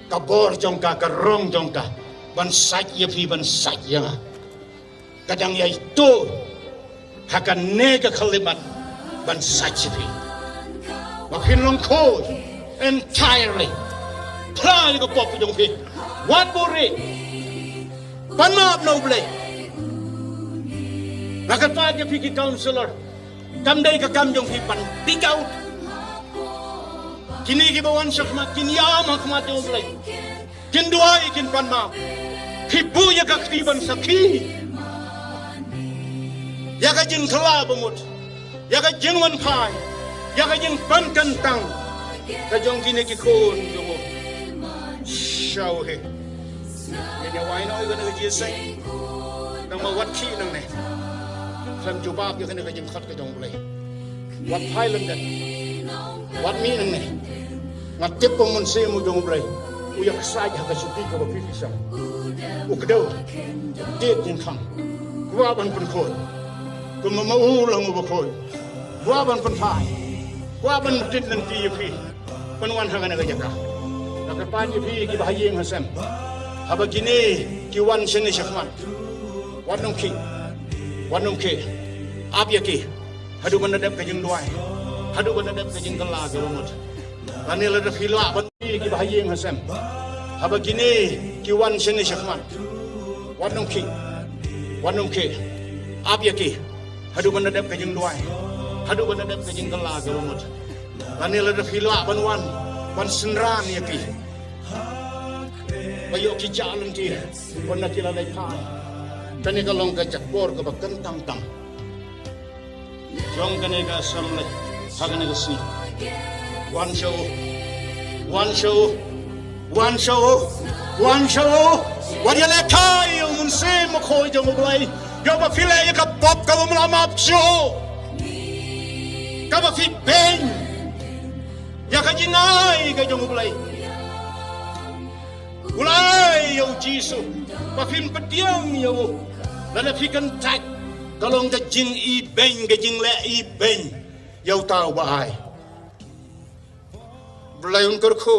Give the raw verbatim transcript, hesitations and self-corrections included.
Ka bor jong ka, ka rong jong ka, ban sait ïa phi, ban sait ïa nga. Ka dang ïai to ha kane ka khyllipmat ban sait ïa phi. Ba phin long khun entirely. Phla ïa ka pop jong phi. Wat buhrieh. Pan map na U Blei. Nga kyrpad ïa phi ki counselor. Kam dei ka kam jong phi ban pick out. Kine kiba wan shakhmat kin ïam ha khmat jong U Blei. Kin duwai, kin pan map. Phi buh ïa ka kti ban sakhi ïa ka jingkylla bamut, ïa ka jingwan phai, ïa ka jingpynkyntang ka jong kine ki khun jong u. Shaw he. Ïa ïa wai noh ïa kane ka jingïaseng. Nangma wat khih nangne. Khlem jubab ïa kane ka jingkhot ka jong U Blei. Wat phai lyndet. Wat mih nangne. Nga tip ba u Mynsiem u jong U Blei u ïaksaid ha ka shuki kaba phi phi sah. U kdew. Tied jingkhang. Kwah ban pynkhuid. Kumba ma u long uba khuid. Kwah ban pynphai. Kwah ban pyntip lynti ïa phi. Pynwan ha kane ka jaka. Nga kyrpad ïa phi kiba ha ïing ha sem. Haba kine ki wan shane shakhmat. Wat nym khih. Wat nym khih. Ap ïa ki. Haduh ban da dep ka jingduwai. Haduh ban da dep ka jingkylla kaba mut. Lane lada phi lah ban ïa kiba ha ïing ha sem. Haba kine ki wan shane shakhmat. Wat nym khih. Wat nym khih. Ap ïa ki. Haduh ban da dep ka jingduwai. Haduh ban da dep ka jingkylla kaba mut. Lane lada phi lah ban wan ban synran ïa ki. Ba ïoh ki jah lynti. Ban na ki la dei phai. Kane ka long ka jakbor kaba kyntang tam jong kane ka assembly ha kane ka sngi. Wan sha u. Wan sha u. Wan sha u. Wan sha u. Wat ïalehkai ïa u Mynsiem Bakhuid jong U Blei. Ïa ba phi leh ïa ka pop kaba ym lah map shuh. Kaba phi beiñ ïa ka jingai ka jong U Blei. U la ai ïa u Jisu ba phin pdiang ïa u. Lada phi kyntait ka long ka jingibeiñ, ka jingleh ibeiñ ïa uta uba ai. Blei un kyrkhu.